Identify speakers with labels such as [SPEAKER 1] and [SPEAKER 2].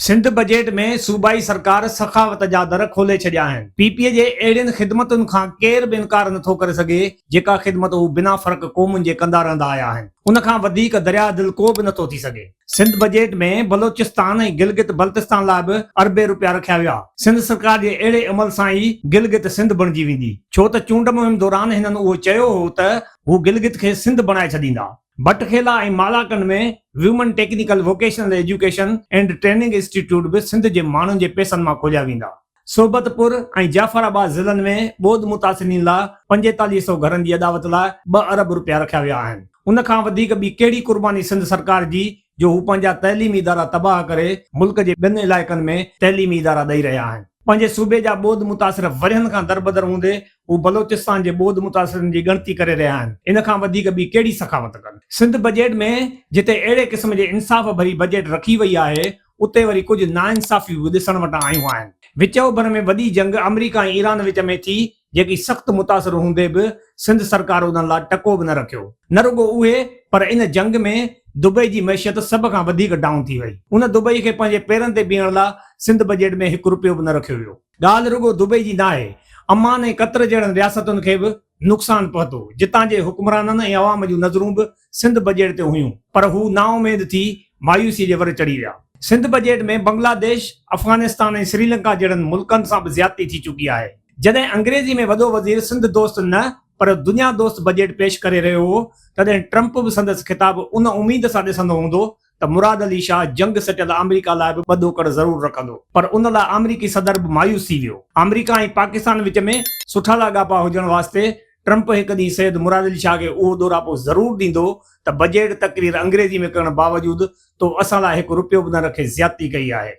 [SPEAKER 1] Sindh budget ۾ صوبائي سرڪار سخاوت جا در کولي ڇڏيا آهن. پي پي جي اهڙين خدمتن کان ڪير به انڪار نٿو ڪري سگهي، جيڪا خدمت هو بنا فرق قومن جي ڪندا رهندا آيا آهن. ان کان وڌيڪ درياهه دل ڪو به نٿو ٿي سگهي. سنڌ بجيٽ ۾ بلوچستان ۽ گلگت بلتستان لاء به اربين روپيا رکيا ويا. سنڌ سرڪار جي اهڙي عمل سان ئي گلگت سنڌ بڻجي ويندي. ڇو ته چونڊ مهم دوران هنن اهو چيو هو ته هو گلگت کي سنڌ بڻائي ڇڏيندا. Batkhela ۽ Malakand ۾ women technical vocational education and training institute به سنڌ جي ماڻهن جي پئسن مان کوليا ويندا. صحبت پور ۽ جعفر آباد ضلعن ۾ ٻوڏ متاثرين لاء 45 سئو گهرن جي اڏاوت لاء 2 ارب رپيا رکيا ويا آهن. ان کان وڌيڪ ٻي ڪهڙي قرباني سنڌ سرڪار جي جو هو پنهنجا تعليمي ادارا تباهه ڪري ملڪ جي ٻين علائقن ۾ تعليمي ادارا ڏئي رهيا آهن. پنهنجي صوبي جا ٻوڏ متاثر ورهين کان دربدر هوندي هو بلوچستان جي ٻوڏ متاثرن جي ڳڻتي ڪري رهيا آهن، ان کان وڌيڪ ٻي ڪهڙي سخاوت ڪن. سنڌ بجيٽ ۾ جتي اهڙي قسم جي انصاف ڀري بجيٽ رکي وئي آهي، اتي وري ڪجهه ناانصافيون به ڏسڻ وٽان آيون آهن. وچ اوڀر ۾ وڏي جنگ آمريڪا ۽ ايران وچ ۾ ٿي، جيڪي سخت متاثر هوندي به سنڌ سرڪار انهن لاء ٽڪو به نه رکيو. نه رڳو اهي پر ان جنگ ۾ دبئي جي معيشت سڀ کان وڌيڪ ڊائون ٿي وئي. ان دبئي کي پنهنجي پيرن تي بيهڻ لاء سنڌ بجيٽ ۾ هڪ رپيو به نه رکيو ويو. ڳالهه رڳو دبئي جي ناهي، عمان ۽ قطر جهڙن رياستن کي به نقصان پهتو، جتان جي حڪمرانن ۽ عوام جون نظرون به سنڌ بجيٽ تي هيون، پر هو نااميد ٿي مايوسي جي ور چڙهي ويا. سنڌ بجيٽ ۾ بنگلاديش، افغانستان ۽ سريلنڪا جهڙن ملڪن سان به زيادتي ٿي چڪي آهي. جڏهن انگريزي ۾ وڏو وزير سنڌ دوست نه پر دنيا دوست بجيٽ پيش ڪري رهيو هو، تڏهن ٽرمپ به سندس خطاب ان اميد سان ڏسندو هوندو ته مراد علي شاهه جنگ سٽيل آمريڪا لاء به ٻه ڏوڪڙ ضرور رکندو پر ان لاء آمريڪي صدر به مايوس ٿي ويو. آمريڪا ۽ پاڪستان وچ ۾ سٺا لاڳاپا هجڻ واسطي ٽرمپ هڪ ڏينهن سيد مراد علي شاهه کي اهو ڏوراپو ضرور ڏيندو ته بجيٽ تقرير انگريزي ۾ ڪرڻ باوجود تو اسان لاء هڪ رپيو به نه رکي زيادتي ڪئي آهي.